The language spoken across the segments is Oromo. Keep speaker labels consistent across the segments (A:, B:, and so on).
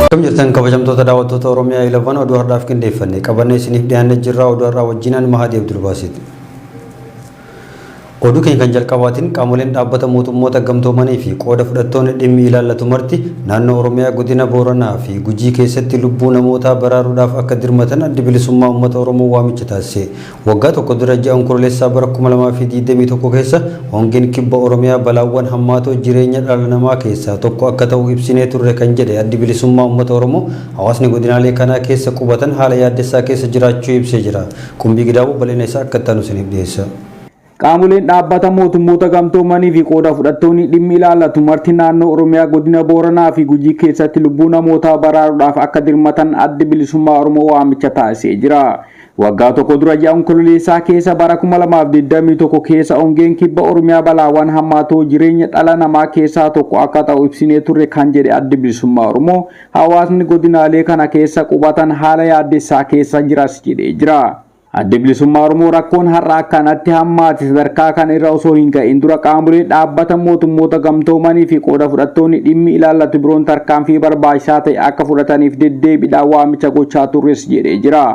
A: Akkam jirtan kabajamtoota daawwattoota Oromiyaa 11 oduu har'aaf qindeeffanne qabannee isiniif dhiyaannee jirra. Oduu har'aa wajjinaan Mahadii Abdulbaasiit. Oduu keenya kan jalqabaatiin qaamoleen dhaabbata mootummoota gamtoomanii fi qooda fudhattoonni dhimmi ilaallatu marti naannoo Oromiyaa godina Booranaa fi Gujii keessatti lubbuu namootaa baraaruudhaaf akka dirmatan Addi Bilisummaa Uummata Oromoo waamicha taasise. Waggaa tokko dura ji'a Onkololeessaa bara 2021 keessa hongeen kibba Oromiyaa balaawwan hammaatoo jireenya dhala namaa keessaa tokko akka ta'u ibsinee turre kan jedhe Addi Bilisummaa Uummata Oromoo hawaasni godinaalee kanaa keessa qubatan haala yaaddessaa keessa jiraachuu ibsee jira. Qumbii Gidaaboo bal'ina isaa akka itti aanu isiniif dhiyeessa.
B: Qaamoleen dhaabbata mootummoota gamtoomanii fi qooda fudhattoonni dhimmi ilaallatu marti naannoo Oromiyaa godina Booranaa fi Gujii keessatti lubbuu namootaa baraaruudhaaf akka dirmatan Addi Bilisummaa Oromoo waamicha taasisee jira. Waggaa tokko dura ji'a Onkololeessaa keessa bara 2021 keessa hongeen kibba Oromiyaa balaawwan hammaatoo jireenya dhala namaa keessaa tokko akka ta'u ibsinee turre kan jedhe Addi Bilisummaa Oromoo hawaasni godinaalee kana keessa qubatan haala yaaddessaa keessa jiras jedhee jira. Addi Bilisummaa Oromoo rakkoon har'a akkanatti hammaate sadarkaa kana irra osoo hin ga'in dura qaamolee dhaabbata mootummoota gamtoomanii fi qooda fudhattoonni dhimmi ilaallatu biroon tarkaanfii barbaachisaa ta'e akka fudhataniif deddeebiidhaan waamicha gochaa turres jedhee jira.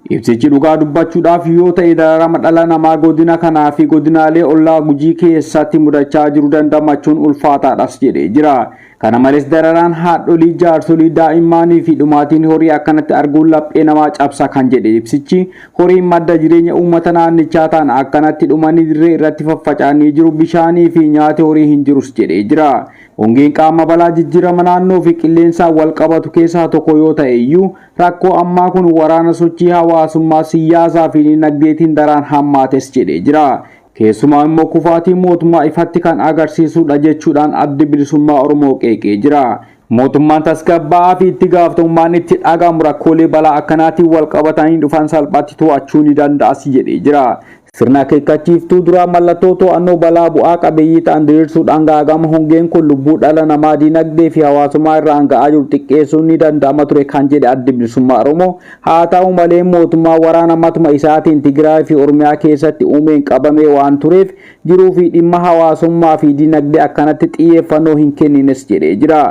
B: Ibsichi dhugaa dubbachuudhaaf yoo ta'e dararama dhala namaa godina kanaa fi godinaalee ollaa Gujii keessatti mudachaa jiru dandamachuun ulfaataadhas jedhee jira. Kana malees dararaan haadholii, jaarsolii, daa'immaanii fi dhumaatiin horii akkanatti arguun laphee namaa cabsa kan jedhe ibsichi, horiin madda jireenya uummata naannichaa ta'an akkanatti dhumanii dirree irratti faffaca'anii jiru, bishaanii fi nyaati horii hin jirus jedhee jira. Hongeen qaama balaa jijjiirama naannoo fi qilleensaan wal qabatu keessaa tokko yoo ta'e iyyuu, rakkoo ammaa kun waraana sochii hawaasummaa, siyyaasaa fi dinagdeetiin daraan hammaates jedhee jira. Keessumaa immoo kufaatii mootummaa ifatti kan agarsiisudha jechuudhaan Addi Bilisummaa Oromoo qeeqee jira. Mootummaan tasgabbaa'aa fi itti gaafatamummaan itti dhaga'amu rakkoolee balaa akkanaatiin wal qabatanii dhufan salphaatti to'achuu ni danda'as jedhee jira. Sirna akeekkachiiftuu duraa mallattoo to'annoo balaa bu'aa qabeeyyii ta'an diriirsuudhaan gaaga'ama hongeen kun lubbuu dhala namaa, dinagdee fi hawaasummaa irraan ga'aa jiru xiqqeessuun ni danda'ama ture kan jedhe Addi Bilisummaa Oromoo, Haa ta'u malee mootummaan waraana matuma isaatiin Tigraay fi Oromiyaa keessatti uumeen qabamee waan tureef jiruu fi dhimma hawaasummaa fi dinagdee akkanatti xiyyeeffannoo hin kennines jedhee jira.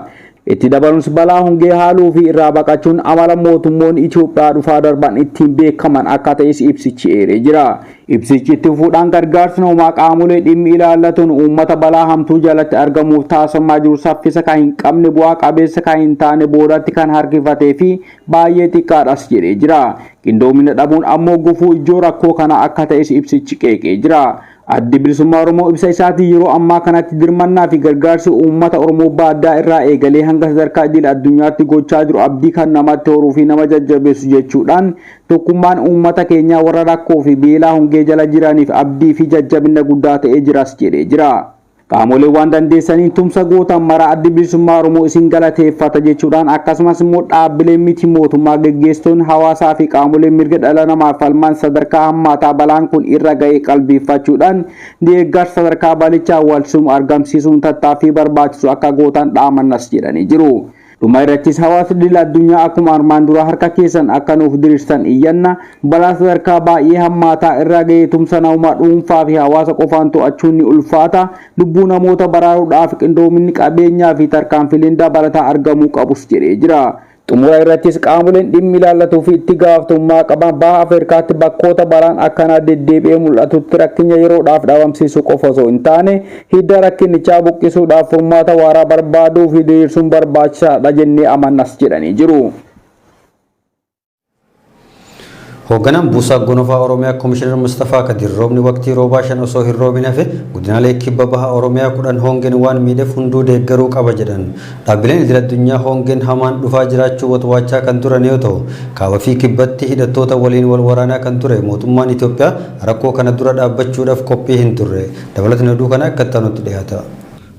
B: Itti dabaluunis balaa hongee haaluu fi irraa baqachuun amala mootummoonni Itoophiyaa dhufaa darban ittiin beekaman akka ta'es ibsichi eeree jira. Ibsichi itti fufuudhaan gargaarsi namoomaa qaamolee dhimmi ilaallatuun uummata balaa hamtuu jalatti argamuuf taasifamaa jiru saffisa kan hin qabne, bu'aa qabeessa kan hin taane, boodatti kan harkifatee fi baay'ee xiqqaadhas jedhee jira. Qindoomina dhabuun ammoo gufuu ijoo rakkoo kanaa akka ta'es ibsichi qeeqee jira. Addi Bilisummaa Oromoo ibsa isaatiin yeroo ammaa kanatti dirmannaa fi gargaarsi uummata Oromoo baaddaa irraa eegalee hanga sadarkaa idil addunyaatti gochaa jiru abdii kan namatti horuu fi nama jajjabeessu jechuudhaan tokkummaan uummata keenyaa warra rakkoo fi beelaa hongee jala jiraniif abdii fi jajjabina guddaa ta'ee jiras jedhee jira. Qaamoleen waan dandeessaniin tumsa gootan mara Addi Bilisummaa Oromoo isin galateeffata jechuudhaan akkasumas immoo dhaabbileen miti mootummaa, geggeessitoonni hawaasaa fi qaamoleen mirga dhala namaaf falman sadarkaa hammaataa balaan kun irra ga'e qalbeeffachuudhaan deeggarsa sadarkaa balichaa walsimu argamsiisuun tattaaffii barbaachisu akka gootan dhaamannas jedhanii jiru. Dhuma irrattis hawaasni idil addunyaa akkuma armaan duraa harka keessan akka nuuf diriirsan iyyanna, balaa sadarkaa baay'ee hammaataa irra ga'e tumsa namummaa dhuunfaa fi hawaasa qofaan to'achuun ni ulfaata, lubbuu namoota baraaruudhaaf qindoominni qabeenyaa fi tarkaanfileen dabalataa argamuu qabus jedhee jira. Xumura irrattis qaamoleen dhimmi ilaallatuu fi itti gaafatamummaa qaban Baha Afrikaatti bakkoota balaan akkanaa deddeebi'ee mul'atutti rakkinya yeroodhaaf dhabamsiisuu qofa osoo hin taane hidda rakkinichaa buqqisuudhaaf furmaata waaraa barbaaduu fi diriirsuun barbaachisaadha jennee amannas jedhanii jiru.
A: Hoogganaan Buusaa Gonofaa Oromiyaa Komishinar Mustafaa Kadir roobni waqtii roobaa 5 osoo hin roobin hafe godinaalee kibba baha Oromiyaa 10 hongeen waan miidheef hunduu deeggaruu qaba jedhan. Dhaabbileen idil addunyaa hongeen hamaan dhufaa jiraachuu watwaachaa kan turan yoo ta'u, kaaba fi kibbatti hidhattoota waliin wal waraanaa kan ture mootummaan Itoophiyaa rakkoo kana dura dhaabbachuudhaaf qophii hin turre. Dabalatni oduu kanaa akka itti aanutti dhiyaata.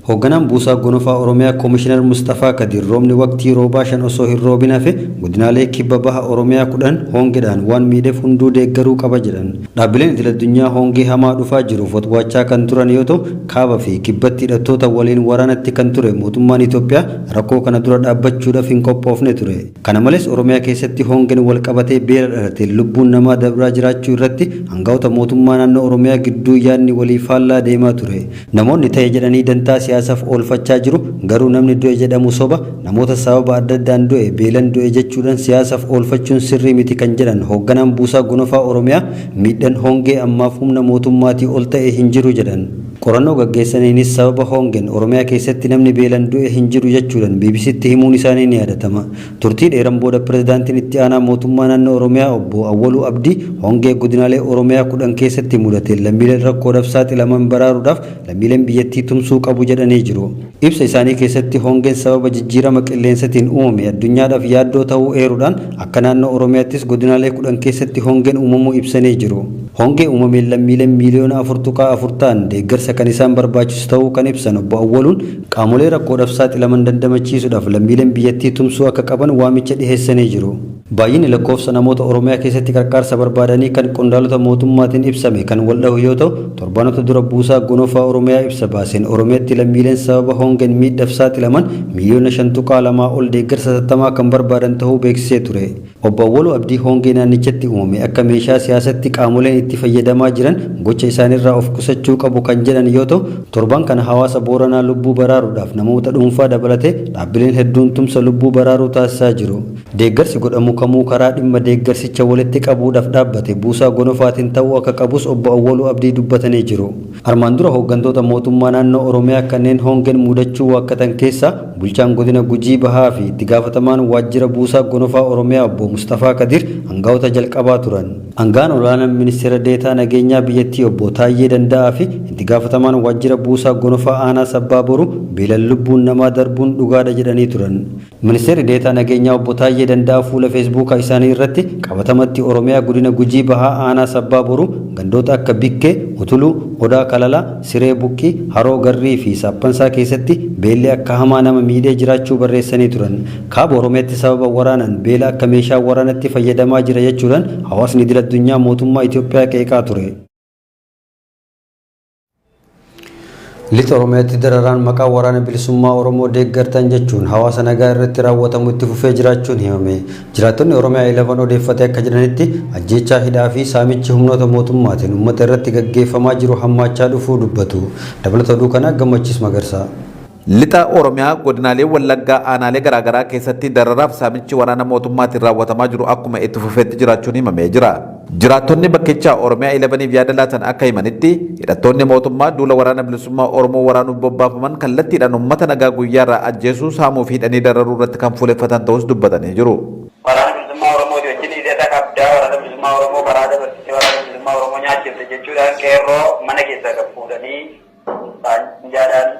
A: Hoogganaan Buusaa Gonofaa Oromiyaa Komishinar Musxafaa Kadir roobni waqtii roobaa 5 osoo hin roobin hafe godinaalee kibba baha Oromiyaa 10 hongeedhaan waan miidheef hunduu deeggaruu qaba jedhan. Dhaabbileen idil-addunyaa hongee hamaa dhufaa jiruuf watwaachaa kan turan yoo ta'u, kaaba fi kibbatti hidhattoota waliin waraanatti kan ture mootummaan Itoophiyaa rakkoo kana dura dhaabbachuudhaaf hin qophoofne ture. Kana malees Oromiyaa keessatti hongeen walqabatee beela dhalateen lubbuun namaa dabraa jiraachuu irratti angawoota mootummaa naannoo Oromiyaa gidduu yaadni walii faallaa deemaa ture. Namoonni ta'e jedhanii dantaa siyaasaaf oolfachaa jiru, garuu namni du'e jedhamu soba, namoota sababa adda addaan du'e beelan du'e jechuudhan siyaasaaf oolfachuun sirrii miti kan jedhan hoogganaan Buusaa Gonofaa Oromiyaa miidhan hongee ammaaf humna mootummaatii ol ta'e hin jiru jedhan. Qorannoo gaggeessaniinis sababa hoongen Oromiyaa keessatti namni beelan du'e hin jiru jechuudhan BBCtti himuun isaanii ni yaadatama. Turtii dheeran booda Pirezidaantiin Itti Aanaa Mootummaa Naannoo Oromiyaa Obbo Awwaluu Abdii hongee godinaalee Oromiyaa 10 keessatti mudateen lammiileen rakkoodhaf saaxilaman baraaruudhaaf lammiileen biyyattii tumsuu qabu jedhanii jiru. Ibsa isaanii keessatti hongeen sababa jijjiirama qilleensatiin uumame addunyaadhaaf yaaddoo ta'uu eeruudhaan akka naannoo Oromiyaattis godinaalee 10 keessatti hongeen uumamuu ibsanii jiru. Hongee uumameen lammiileen miiliyoona 4.4 ta'an deeggarsa kan isaan barbaachisu ta'uu kan ibsan Obbo Awwaluun, qaamolee rakkoodhaf saaxilaman dandamachiisuudhaaf lammiileen biyyattii tumsuu akka qaban waamicha dhiheessanii jiru. Baay'inni lakkoofsa namoota Oromiyaa keessatti qarqaarsa barbaadanii kan qondaalota mootummaatiin ibsame kan waldhahu yoo ta'u, torbanota dura Buusaa Gonofaa Oromiyaa ibsa baaseen Oromiyaatti lammiileen sababa hongeen miidhaf saaxilaman miiliyoona 5.2 ol deeggarsa hatattamaa kan barbaadan tahuu beeksisee ture. Obbo Awwaluu Abdii hongee naannichatti uumame akka meeshaa siyaasatti qaamoleen itti fayyadamaa jiran gocha isaaniirraa of qusachuu qabu kan jedhan yoo ta'u, torban kana hawaasa Booranaa lubbuu baraaruudhaaf namoota dhuunfaa dabalatee dhaabbileen hedduun tumsa lubbuu baraaruu taasisaa jiru. Deeggarsi godhamu kamuu karaa dhimma deeggarsicha walitti qabuudhaaf dhaabbate Buusaa Gonofaatiin ta'uu akka qabus Obbo Awwaluu Abdii dubbatanii jiru. Armaan dura hooggantoota mootummaa naannoo Oromiyaa kanneen hongeen mudachuu waakkatan keessaa bulchaan godina Gujii Bahaa fi itti gaafatamaan waajjira Buusaa Gonofaa Oromiyaa Obbo Musxafaa Kadiir angawoota jalqabaa turan. Anga'aan olaanaan ministeera deetaa nageenyaa biyyattii Obbo Taayyee Danda'aa fi itti gaafatamaan waajjira Buusaa Gonofaa aanaa Sabbaa Boruu beelan lubbuun namaa darbuun dhugaadha jedhanii turan. Ministeerri Deetaa Nageenyaa Obbo Taayyee Danda'aa fuula Feesbuuka isaanii irratti qabatamatti Oromiyaa Godina Gujii Bahaa Aanaa Sabbaa Boruu gandoota akka Bikkee, Utuluu, Odaa Kalalaa, Siree Buqqii, Haroo Garrii fi Saaphansaa keessatti beelli akka hamaa nama miidhee jiraachuu barreessanii turan. Kaaba Oromiyaatti sababa waraanaan beela akka meeshaa waraanatti fayyadamaa jira jechuudhaan hawaasni idil addunyaa mootummaa Itoophiyaa qeeqaa ture. Lixa Oromiyaatti dararaan maqaa Waraana Bilisummaa Oromoo deeggartan jechuun hawaasa nagaa irratti raawwatamu itti fufee jiraachuun himame. Jiraattonni Oromiyaa 11 odeeffate akka jedhanitti ajjeechaa, hidhaa fi saamichi humnoota mootummaatiin uummata irratti gaggeeffamaa jiru hammaachaa dhufuu dubbatu. Dabalata oduu kanaa Gammachiis Magarsaa.
C: Lixa Oromiyaa godinaalee Wallaggaa aanaalee garaagaraa keessatti dararaaf saamichi waraana mootummaatiin raawwatamaa jiru akkuma itti fufetti jiraachuun himamee jira. Jiraattonni bakkichaa Oromiyaa 11'f yaada laatan akka himanitti, hidhattoonni mootummaa duula Waraana Bilisummaa Oromoo waraanuuf bobbaafaman kallattiidhaan uummata nagaa guyyaarraa ajjeesuu, saamuu fi hidhanii dararuu irratti kan fuuleffatan ta'uus dubbatanii jiru.
D: Waraana Bilisummaa Oromooti wajjin hidhata qabda, Waraana Bilisummaa Oromoo karaa dabarsitee Waraana Bilisummaa Oromoo nyaachifte jechuudhaan qeerroo mana keessaa gad fuudhanii saanjaadhaan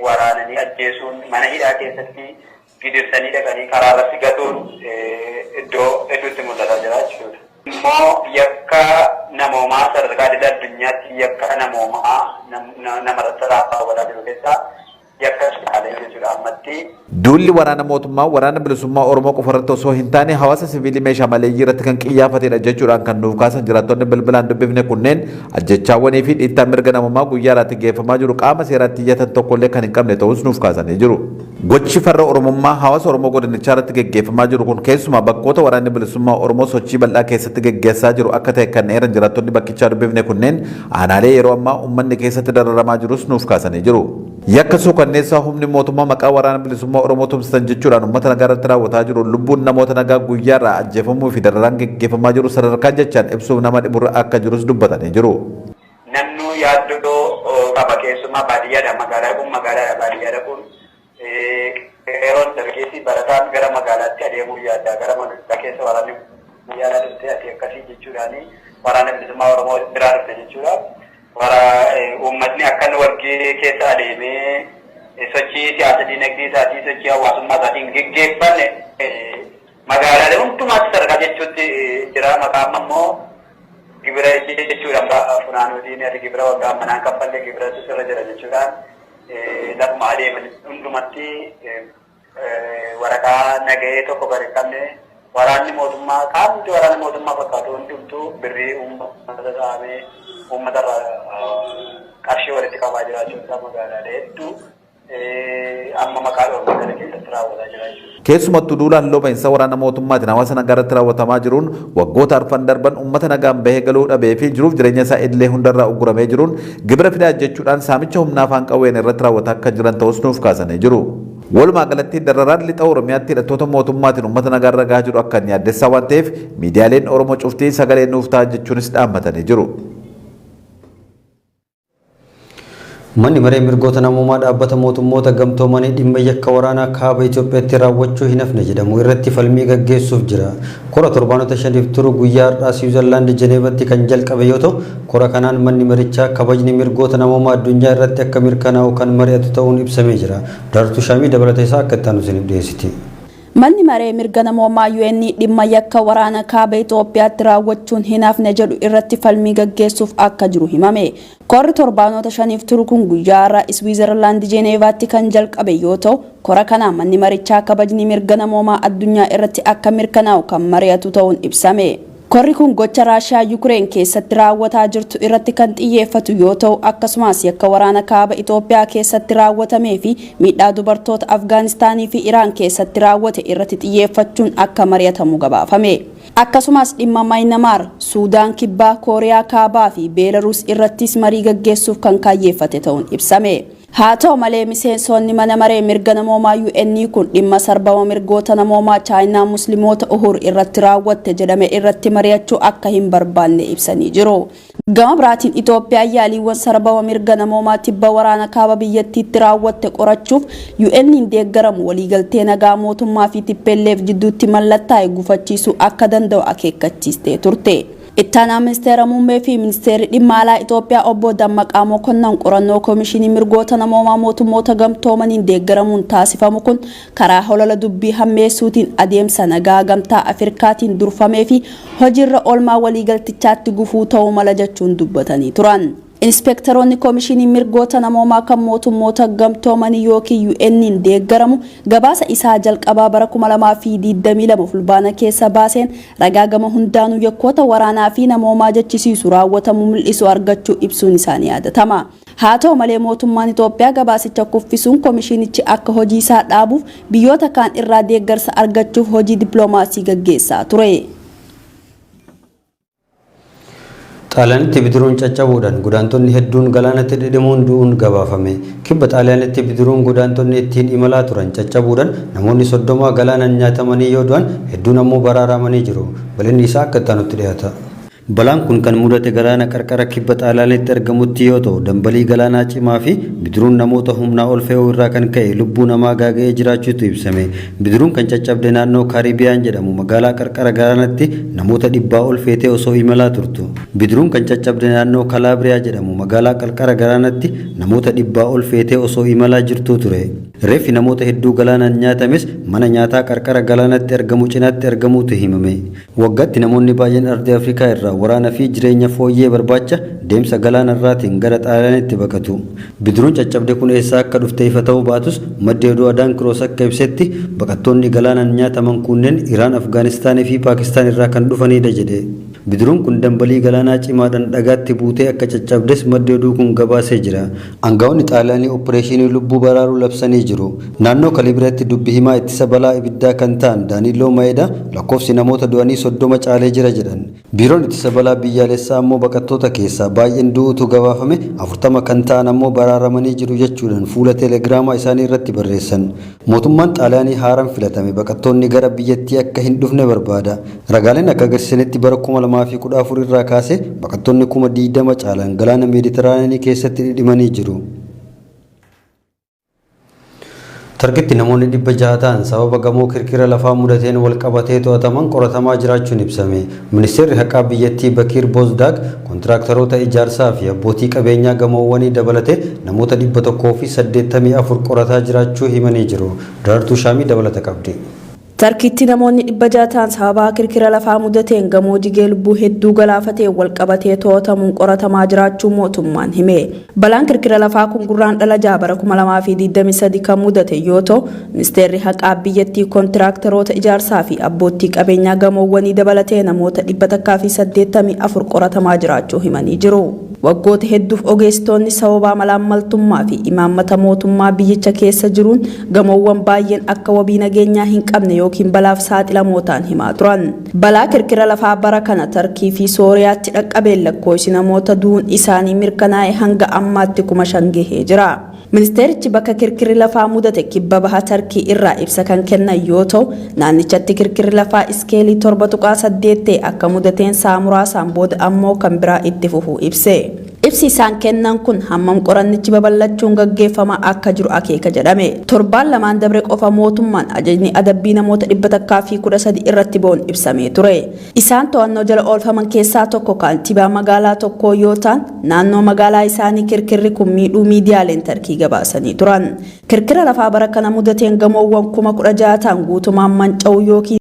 D: waraananii ajjeesuun mana hidhaa keessatti gidirsanii dhaqanii karaa irratti gatuun iddoo hedduutti mul'ataa jira jechuudha. Immoo yakka namoomaa sadarkaa idil addunyaatti yakka namoomaa namarratti raawwataa jiru keessaa yakka caalee jechuudha ammatti.
C: Duulli waraana mootummaa Waraana Bilisummaa Oromoo qofa irratti osoo hin taane hawaasa siviilii meeshaa maleeyyii irratti kan qiyyaafateedha jechuudhaan kan nuuf kaasan jiraattonni bilbilaan dubbifne kunneen ajjeechaawwanii fi dhiittaan mirga namoomaa guyyaa irraatti geeffamaa jiru qaama seeraatti iyyatan tokkollee kan hin qabne ta'uus nuuf kaasanii jiru. Gochi farra Oromummaa hawaasa Oromoo godinichaa irratti geggeeffamaa jiru kun keessumaa bakkoota Waraanni Bilisummaa Oromoo sochii bal'aa keessatti geggeessaa jiru akka ta'e kan eeran jiraattonni bakkichaa dubbifne kunneen aanaalee yeroo ammaa uummanni keessatti dararamaa jirus nuuf kaasanii jiru. Yakka suukanneessaa humni mootummaa maqaa Waraana Bilisummaa Oromoo tumsitan jechuudhaan uummata nagaa irratti raawwataa jiruun lubbuun namoota nagaa guyyaarraa ajjeefamuu fi dararaan geggeeffamaa jiru sadarkaa jechaan ibsuuf nama dhiburra akka jirus dubbatanii jiru.
D: Namnuu yaaddoo qaba keessumaa baadiyyaadha magaalaa dhaquun magaalaadha baadiyyaa dhaquun qeeroon dargaggeessi barataan gara magaalaatti adeemuu yaadda gara magaalaa keessa waraanni guyyaadhaa dhufte ati akkasii jechuudhaani Waraana Bilisummaa Oromoo biraa dhufte jechuudha. Wara uummatni akkan walgee keessa adeemee sochii siyaasa diinagdee isaatii sochii hawaasummaa isaatii hin geggeeffanne magaalaalee hundumaatti sadarkaa jechuutti jira. Maqaa amma immoo gibira jechuudhaan funaanuutiin ati gibira waggaa manaan kaffalle gibiratu sirra jira jechuudhaan Lafuma adeeman hundumatti waraqaa nagahee tokko kan hin qabne waraanni mootummaa, qaamni waraana mootummaa fakkaatu hundumtuu birrii uummata saamee uummatarraa qarshii walitti qabaa jiraachuun isaa magaalaalee hedduu amma maqaa dhoofne kana keessatti raawwataa jira jechuudha.
C: Keessumattuu duula halloo bahinsa waraana mootummaatiin hawaasa nagaa irratti raawwatamaa jiruun waggoota arfan darban uummata nagaan bahee galuu dhabee fi jiruuf jireenya isaa idilee hundarraa ugguramee jiruun gibira fidaa jechuudhaan saamicha humnaa afaan qawween irratti raawwataa akka jiran ta'us nuuf kaasanii jiru. Walumaa galatti dararaan lixa Oromiyaatti hidhattoota mootummaatiin uummata nagaa irra gahaa jiru akka hin yaaddessaa waan ta'eef miidiyaaleen Oromoo cuftii sagalee nuuf ta'a jechuunis dhaammatanii jiru.
A: Manni maree mirgoota namoomaa dhaabbata mootummoota gamtoomanii dhimma yakka waraanaa kaaba Itoophiyaatti raawwachuu hin hafne jedhamu irratti falmii gaggeessuuf jira. Kora torbaanota 5f turu guyyaa har'aa Siwiizerlaand Jeneevatti kan jalqabe yoo ta'u, kora kanaan manni marichaa kabajni mirgoota namoomaa addunyaa irratti akka mirkanaa'u kan mari'atu ta'uun ibsamee jira. Daartuu Shaamii dabalata isaa akka itti aanu isiniif dhiyeessiti.
E: Manni maree mirga namoomaa UN dhimma yakka waraana kaaba Itoophiyaatti raawwachuun hin hafne jedhu irratti falmii gaggeessuuf akka jiru himame. Korri torbaanota 5f turu kun guyyaa har'aa Swiizerlaand Jeneevaatti kan jalqabe yoo ta'u, kora kanaan manni marichaa kabajni mirga namoomaa addunyaa irratti akka mirkanaa'u kan mari'atu ta'uun ibsame. Korri kun gocha Raashiyaa Yukireen keessatti raawwataa jirtu irratti kan xiyyeeffatu yoo ta'u, akkasumas yakka waraana kaaba Itoophiyaa keessatti raawwatamee fi miidhaa dubartoota Afgaanistaanii fi Iraan keessatti raawwate irratti xiyyeeffachuun akka mari'atamu gabaafame. Akkasumas dhimma Maayinamaar, Suudaan Kibbaa, Kooriyaa Kaabaa fi Beelaruus irrattis marii gaggeessuuf kan kaayyeeffate ta'uun ibsame. Haa ta'u malee miseensonni mana maree mirga namoomaa UN kun dhimma sarbama mirgoota namoomaa Chaayinaa Musliimoota Uhur irratti raawwatte jedhame irratti mari'achuu akka hin barbaanne ibsanii jiru. Gama biraatiin Itoophiyaan yaaliiwwan sarbama mirga namoomaa tibba waraana kaaba biyyattiitti raawwatte qorachuuf UN'n deeggaramu waliigaltee nagaa mootummaa fi TPLF jidduutti mallattaa'e gufachiisuu akka danda'u akeekkachiistee turte. Ittaanaa ministeera muummee fi ministeerri dhimma alaa Itoophiyaa obbo Dammaqaa Mokonnon qorannoo koomishinii mirgoota namoomaa mootummoota gamtoomaniin deeggaramuun taasifamu kun karaa holola dubbii hammeessuutiin adeemsa nagaa gamtaa Afrikaatiin durfamee fi hojiirra oolmaa waliigaltichaatti gufuu ta'uu mala jechuun dubbatanii turan. Inspektaroonni koomishinii mirgoota namoomaa kan mootummoota gamtoomanii yookiin UN'n deeggaramu gabaasa isaa jalqabaa bara 2022 fulbaana keessa baaseen ragaa gama hundaanuu yakkoota waraanaa fi namoomaa jechisiisu raawwatamu mul'isu argachuu ibsuun isaanii yaadatama. Haa ta'u malee mootummaan Itoophiyaa gabaasicha kuffisuun koomishinichi akka hojii isaa dhaabuuf biyyoota kaan irraa deeggarsa argachuuf hojii dippiloomaasii gaggeessaa ture.
A: Xaaliyaanitti bidiruun caccabuudhaan godaantonni hedduun galaanatti dhidhimuun du'uun gabaafame. Kibba Xaaliyaanitti bidiruun godaantonni ittiin imalaa turan caccabuudhaan namoonni 30 galaanaan nyaatamanii yoo du'an hedduun ammoo baraaramanii jiru. Bal'inni isaa akka itti aanutti dhiyaata. Balaan kun kan mudate galaana qarqara kibba Xaaliyaanitti argamutti yoo ta'u, dambalii galaanaa cimaa fi bidiruun namoota humnaa ol fe'uu irraa kan ka'e lubbuu namaa gaaga'ee jiraachuutu ibsame. Bidiruun kan caccabde naannoo Kaaribiyaan jedhamu magaalaa qarqara galaanatti namoota 100 ol feetee osoo imalaa turtu. Bidiruun kan caccabde naannoo Kalaabriyaa jedhamu magaalaa qarqara galaanatti namoota 100 ol feetee osoo imalaa jirtuu ture. Reeffi namoota hedduu galaanaan nyaatames mana nyaataa qarqara galaanatti argamu cinaatti argamuutu himame. Waggaatti namoonni baay'een ardii Afrikaa irraa waraana fi jireenya fooyyee barbaacha deemsa galaanarraatiin gara Xaaliyaanitti baqatu. Bidiruun caccabde kun eessaa akka dhufte ifa ta'uu baatus maddi oduu Adaan Kiroos akka ibsetti baqattoonni galaanaan nyaataman kunneen Iraan, Afgaanistaanii fi Paakistaan irraa kan dhufanidha jedhe. Bidiruun kun dambalii galaanaa cimaadhaan dhagaatti buutee akka caccabdes maddi oduu kun gabaasee jira. Aangawoonni Xaaliyaanii opereeshinii lubbuu baraaruu labsanii jiru. Naannoo Kaliibiraatti dubbi himaa ittisa balaa ibiddaa kan ta'an Daaniiloo Mayedaa lakkoofsi namoota du'anii 30 caalee jira jedhan. Biiroon ittisa balaa biyyaalessaa ammoo baqattoota keessaa baay'een du'uutu gabaafame, 40 kan ta'an ammoo baraaramanii jiru jechuudhaan fuula teelegiraamaa isaanii irratti barreessan. Mootummaan Xaaliyaanii haaraan filatame baqattoonni gara biyyattii akka hin dhufne barbaada. Ragaaleen akka agarsiisanitti bara 2014 irraa kaasee baqattoonni 20,000 caalan galaana Meeditiraaniyaanii keessatti dhidhimanii jiru. Tarkitti namoonni 600 ta'an sababa gamoo kirkira lafaa mudateen wal qabatee to'ataman qoratamaa jiraachuun ibsame. Ministeerri haqaa biyyattii Bakiir Bozdaag kontiraaktaroota ijaarsaa fi abbootii qabeenyaa gamoowwanii dabalatee namoota 184 qorataa jiraachuu himanii jiru. Daraartuu Shaamii dabalata qabdi.
E: Tarkiitti namoonni 600 ta'an sababa kirkira lafaa mudateen gamoo jigee lubbuu hedduu galaafateen walqabatee to'atamuun qoratamaa jiraachuu mootummaan hime. Balaan kirkira lafaa kun Gurraandhala 6 bara 2023 kan mudate yoo ta'u, ministeerri haqaa biyyattii kontiraaktaroota ijaarsaa fi abboottii qabeenyaa gamoowwanii dabalatee namoota 184 qoratamaa jiraachuu himanii jiru. Waggoota hedduuf ogeessitoonni sababaa malaammaltummaa fi imaammata mootummaa biyyicha keessa jiruun gamoowwan baay'een akka wabii nageenyaa hin qabne yookiin balaaf saaxilamoo ta'an himaa turan. Balaa kirkira lafaa bara kana Tarkii fi Sooriyaatti dhaqqabeen lakkoofsi namoota du'uun isaanii mirkanaa'e hanga ammaatti 5,000 gahee jira. Ministeerichi bakka kirkirri lafaa mudate kibba baha Tarkii irraa ibsa kan kennan yoo ta'u, naannichatti kirkirri lafaa iskeelii 7.8 ta'e akka mudateen sa'a muraasaan booda ammoo kan biraa itti fufuu ibse. Ibsi isaan kennan kun hammam qorannichi babal'achuun gaggeeffamaa akka jiru akeeka jedhame. Torbaan lamaan dabre qofa mootummaan ajajni adabbii namoota 113 irratti ba'uun ibsamee ture. Isaan to'annoo jala oolfaman keessaa tokko kaantibaa magaalaa tokkoo yoo ta'an, naannoo magaalaa isaanii kirkirri kun miidhuu miidiyaaleen Tarkii gabaasanii turan. Kirkira lafaa bara kana mudateen gamoowwan 16,000 ta'an guutumaan manca'uu yookiin.